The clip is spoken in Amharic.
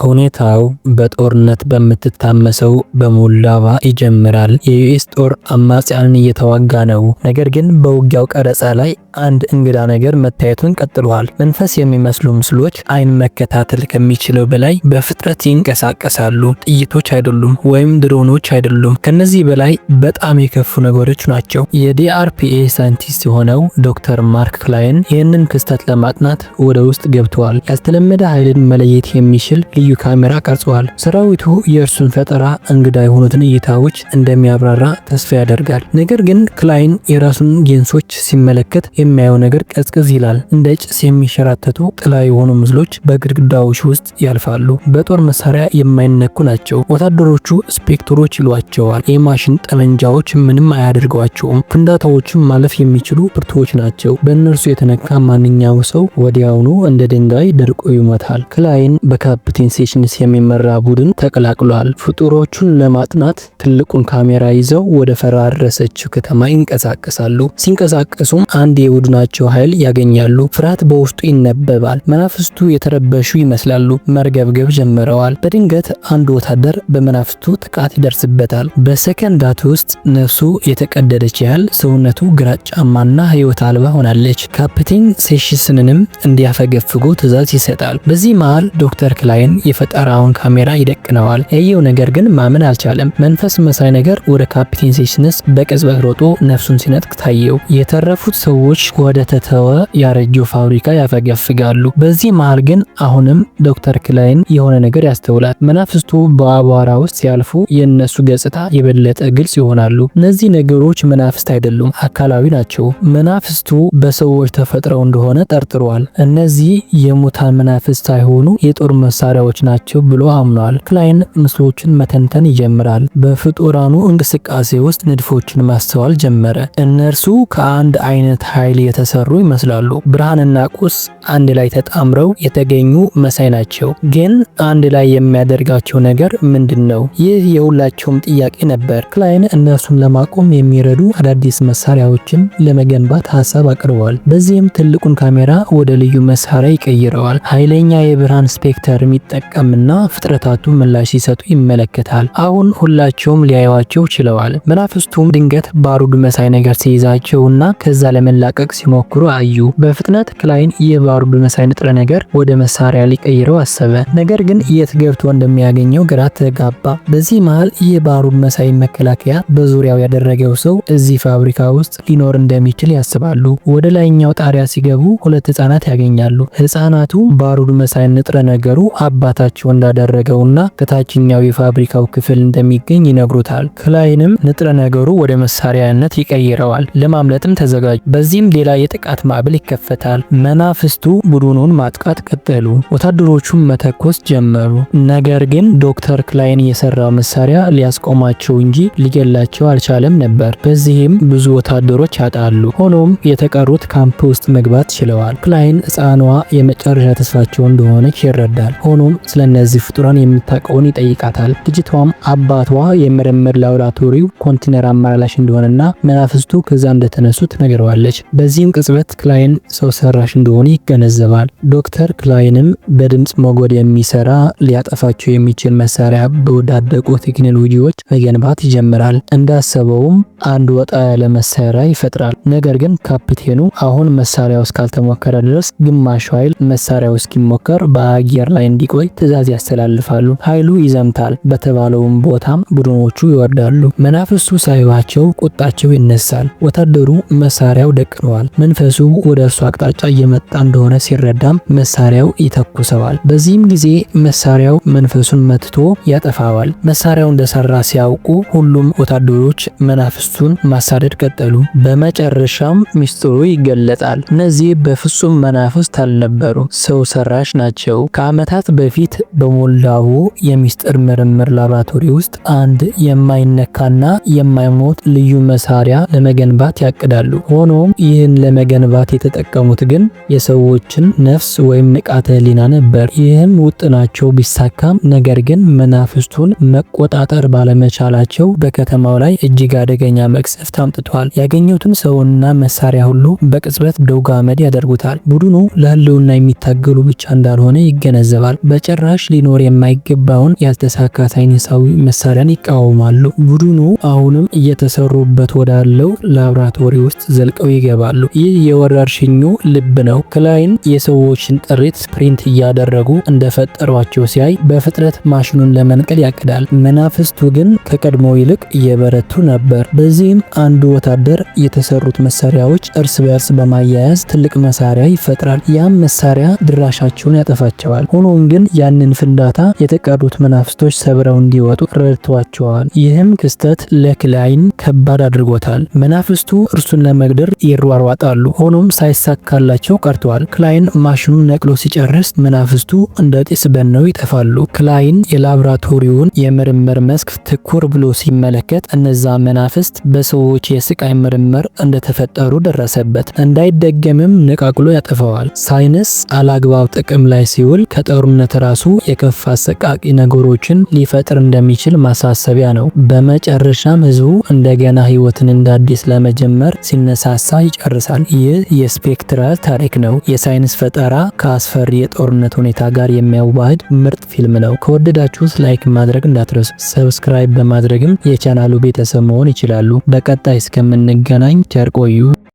ሁኔታው በጦርነት በምትታመሰው በሞልዶቫ ይጀምራል። የዩኤስ ጦር አማጽያንን እየተዋጋ ነው። ነገር ግን በውጊያው ቀረጻ ላይ አንድ እንግዳ ነገር መታየቱን ቀጥሏል። መንፈስ የሚመስሉ ምስሎች አይን መከታተል ከሚችለው በላይ በፍጥነት ይንቀሳቀሳሉ። ጥይቶች አይደሉም ወይም ድሮኖች አይደሉም። ከነዚህ በላይ በጣም የከፉ ነገሮች ናቸው። የ DARPA ሳይንቲስት የሆነው ዶክተር ማርክ ክላይን ይህንን ክስተት ለማጥናት ወደ ውስጥ ገብተዋል። ያልተለመደ ኃይልን መለየት የሚችል ልዩ ካሜራ ቀርጸዋል። ሰራዊቱ የእርሱን ፈጠራ እንግዳ የሆኑትን እይታዎች እንደሚያብራራ ተስፋ ያደርጋል። ነገር ግን ክላይን የራሱን ሌንሶች ሲመለከት የሚያየው ነገር ቀዝቅዝ ይላል። እንደ ጭስ የሚሸራተቱ ጥላ የሆኑ ምስሎች በግድግዳዎች ውስጥ ያልፋሉ። በጦር መሳሪያ የማይነኩ ናቸው። ወታደሮቹ ስፔክተሮች ይሏቸዋል። የማሽን ጠመንጃዎች ምንም አያደርጓቸውም። ፍንዳታዎችን ማለፍ የሚችሉ ብርቱዎች ናቸው። በእነርሱ የተነካ ማንኛውም ሰው ወዲያውኑ እንደ ድንጋይ ደርቆ ይሞታል። ክላይን በካፕቴን ሴሽንስ የሚመራ ቡድን ተቀላቅሏል። ፍጡሮቹን ለማጥናት ትልቁን ካሜራ ይዘው ወደ ፈራረሰችው ከተማ ይንቀሳቀሳሉ። ሲንቀሳቀሱም አንድ የቡድናቸው ኃይል ያገኛሉ። ፍርሃት በውስጡ ይነበባል። መናፍስቱ የተረበሹ ይመስላሉ። መርገብገብ ጀምረዋል። በድንገት አንድ ወታደር በመናፍስቱ ጥቃት ይደርስበታል። በሰከንዳት ውስጥ ነፍሱ የተቀደደች ያህል ሰውነቱ ግራጫማና ሕይወት አልባ ሆናለች። ካፕቴን ሴሽንስንም እንዲያፈገፍጉ ትዕዛዝ ይሰጣል። በዚህ መሃል ዶክተር ክላይን የፈጠራውን ካሜራ ይደቅነዋል። ያየው ነገር ግን ማመን አልቻለም። መንፈስ መሳይ ነገር ወደ ካፕቴን ሴሽንስ በቅጽበት ሮጦ ነፍሱን ሲነጥቅ ታየው። የተረፉት ሰዎች ወደ ተተወ ያረጀው ፋብሪካ ያፈገፍጋሉ። በዚህ መሃል ግን አሁንም ዶክተር ክላይን የሆነ ነገር ያስተውላል። መናፍስቱ በአቧራ ውስጥ ሲያልፉ የእነሱ ገጽታ የበለጠ ግልጽ ይሆናሉ። እነዚህ ነገሮች መናፍስት አይደሉም፣ አካላዊ ናቸው። መናፍስቱ በሰዎች ተፈጥረው እንደሆነ ጠርጥሯል። እነዚህ የሙታን መናፍስት ሳይሆኑ የጦር መሳሪያዎች ናቸው ብሎ አምኗል። ክላይን ምስሎችን መተንተን ይጀምራል። በፍጡራኑ እንቅስቃሴ ውስጥ ንድፎችን ማስተዋል ጀመረ። እነርሱ ከአንድ አይነት ኃይል የተሰሩ ይመስላሉ። ብርሃንና ቁስ አንድ ላይ ተጣምረው የተገኙ መሳይ ናቸው። ግን አንድ ላይ የሚያደርጋቸው ነገር ምንድን ነው? ይህ የሁላቸውም ጥያቄ ነበር። ክላይን እነርሱን ለማቆም የሚረዱ አዳዲስ መሳሪያዎችን ለመገንባት ሀሳብ አቅርበዋል። በዚህም ትልቁን ካሜራ ወደ ልዩ መሳሪያ ይቀይረዋል። ኃይለኛ የብርሃን ስፔክተር የሚጠቀምና ፍጥረታቱ ምላሽ ሲሰጡ ይመለከታል። አሁን ሁላቸውም ሊያዩዋቸው ችለዋል። መናፍስቱም ድንገት ባሩድ መሳይ ነገር ሲይዛቸውና ከዛ ለመላቀቅ ሲሞክሩ አዩ። በፍጥነት ክላይን ይህ ባሩድ መሳይ ንጥረ ነገር ወደ መሳሪያ ሊቀይረው አሰበ። ነገር ግን የት ገብቶ እንደሚያገኘው ግራ ተጋባ። በዚህ መሃል ይህ ባሩድ መሳይ መከላከያ በዙሪያው ያደረገው ሰው እዚህ ፋብሪካ ውስጥ ሊኖር እንደሚችል ያስባሉ። ወደ ላይኛው ጣሪያ ሲገቡ ሁለት ህጻናት ያገኛሉ። ህጻናቱ ባሩድ መሳይ ንጥረ ነገሩ አባታቸው እንዳደረገውና ከታችኛው የፋብሪካው ክፍል እንደሚገኝ ይነግሩታል። ክላይንም ንጥረ ነገሩ ወደ መሳሪያነት ይቀይረዋል። ለማምለጥም ተዘጋጁ። በዚህም ሌላ የጥቃት ማዕበል ይከፈታል። መናፍስቱ ቡድኑን ማጥቃት ቀጠሉ። ወታደሮቹም መተኮስ ጀመሩ። ነገር ግን ዶክተር ክላይን የሰራው መሳሪያ ሊያስቆማቸው እንጂ ሊገላቸው አልቻለም ነበር። በዚህም ብዙ ወታደሮች ያጣሉ። ሆኖም የተቀሩት ካምፕ ውስጥ መግባት ችለዋል። ክላይን ህፃኗ የመጨረሻ ተስፋቸው እንደሆነች ይረዳል። ሆኖም ስለነዚህ ፍጡራን የምታውቀውን ይጠይቃታል። ልጅቷም አባቷ የምርምር ላቦራቶሪው ኮንቴነር አመላላሽ እንደሆነና መናፍስቱ ከዛ እንደተነሱ ትነግረዋለች። በዚህም ቅጽበት ክላይን ሰው ሰራሽ እንደሆነ ይገነዘባል። ዶክተር ክላይንም በድምፅ ሞገድ የሚሰራ ሊያጠፋቸው የሚችል መሳሪያ በወዳደቁ ቴክኖሎጂዎች መገንባት ይጀምራል። እንዳሰበውም አንድ ወጣ ያለ መሳሪያ ይፈጥራል። ነገር ግን ካፕቴኑ አሁን መሳሪያው እስካልተሞከረ ድረስ ግማሹ ኃይል መሳሪያው እስኪሞከር በአየር ላይ እንዲቆይ ትዕዛዝ ያስተላልፋሉ። ኃይሉ ይዘምታል። በተባለውም ቦታም ቡድኖቹ ይወርዳሉ። መናፍስቱ ሳይዋቸው ቁጣቸው ይነሳል። ወታደሩ መሳሪያው ደቅነዋል። መንፈሱ ወደ እርሱ አቅጣጫ እየመጣ እንደሆነ ሲረዳም መሳሪያው ይተኩሰዋል። በዚህም ጊዜ መሳሪያው መንፈሱን መትቶ ያጠፋዋል። መሳሪያው እንደሰራ ሲያውቁ ሁሉም ወታደሮች መናፍስቱን ማሳደድ ቀጠሉ። በመጨረሻም ሚስጥሩ ይገለጣል። እነዚህ በፍጹም መናፍስት አልነበሩ፣ ሰው ሰራሽ ናቸው። ከዓመታት በፊት በሞልዳቮ የሚስጥር ምርምር ላብራቶሪ ውስጥ አንድ የማይነካና የማይሞት ልዩ መሳሪያ ለመገንባት ያቅዳሉ። ሆኖም ይህን ለመገንባት የተጠቀሙት ግን የሰዎችን ነፍስ ወይም ንቃተ ህሊና ነበር። ይህም ውጥናቸው ቢሳካም ነገር ግን መናፍስቱን መቆጣጠር ባለመቻላቸው በከተማው ላይ እጅግ አደገኛ መቅሰፍት አምጥቷል። ያገኙትን ሰውና መሳሪያ ሁሉ በቅጽበት ዶግ አመድ ያደርጉታል። ቡድኑ ለህልውና የሚታገሉ ብቻ እንዳልሆነ ይገነዘባል። በጭራሽ ሊኖር የማይገባውን ያልተሳካ ሳይንሳዊ መሳሪያን ይቃወማሉ። ቡድኑ አሁንም እየተሰሩበት ወዳለው ላብራቶሪ ውስጥ ዘልቀው ይገባሉ። ይህ የወረርሽኙ ልብ ነው። ክላይን የሰዎችን ጥሪት print እያደረጉ እንደፈጠሯቸው ሲያይ በፍጥነት ማሽኑን ለመንቀል ያቅዳል። መናፍስቱ ግን ከቀድሞው ይልቅ እየበረቱ ነበር። በዚህም አንዱ ወታደር የተሰሩት መሳሪያዎች እርስ በርስ በማያያዝ ትልቅ መሳሪያ ይፈጥራል። ያም መሳሪያ ድራሻቸውን ያጠፋቸዋል። ሆኖም ግን ያንን ፍንዳታ የተቀሩት መናፍስቶች ሰብረው እንዲወጡ ረድቷቸዋል። ይህም ክስተት ለክላይን ከባድ አድርጎታል። መናፍስቱ እርሱን ለመግደል ይሯሯጣሉ። ሆኖም ሳይሳካላቸው ቀርተዋል። ክላይን ማሽኑን ነቅሎ ሲጨርስ መናፍስቱ እንደ ጢስ በነው ይጠፋሉ። ክላይን የላብራቶሪውን የምርምር መስክ ትኩር ብሎ ሲመለከት እነዛ መናፍስት በሰዎች የስቃይ ምርምር እንደተፈጠሩ ደረሰበት። እንዳይደገምም ነቃቅሎ ያጠፋዋል። ሳይንስ አላግባብ ጥቅም ላይ ሲውል ከጦርነት ራሱ የከፋ አሰቃቂ ነገሮችን ሊፈጥር እንደሚችል ማሳሰቢያ ነው። በመጨረሻም ህዝቡ እንደገና ህይወትን እንደ አዲስ ለመጀመር ሲነሳሳ ይጨርሳል። ይህ የስፔክትራል ታሪክ ነው። የሳይንስ ፈጠራ ከአስፈሪ የጦርነት ሁኔታ ጋር የሚያዋህድ ምርጥ ፊልም ነው። ከወደዳችሁት like ማድረግ እንዳትረሱ። Subscribe በማድረግም የቻናሉ ቤተሰብ መሆን ይችላሉ። በቀጣይ እስከምንገናኝ ቸር ቆዩ።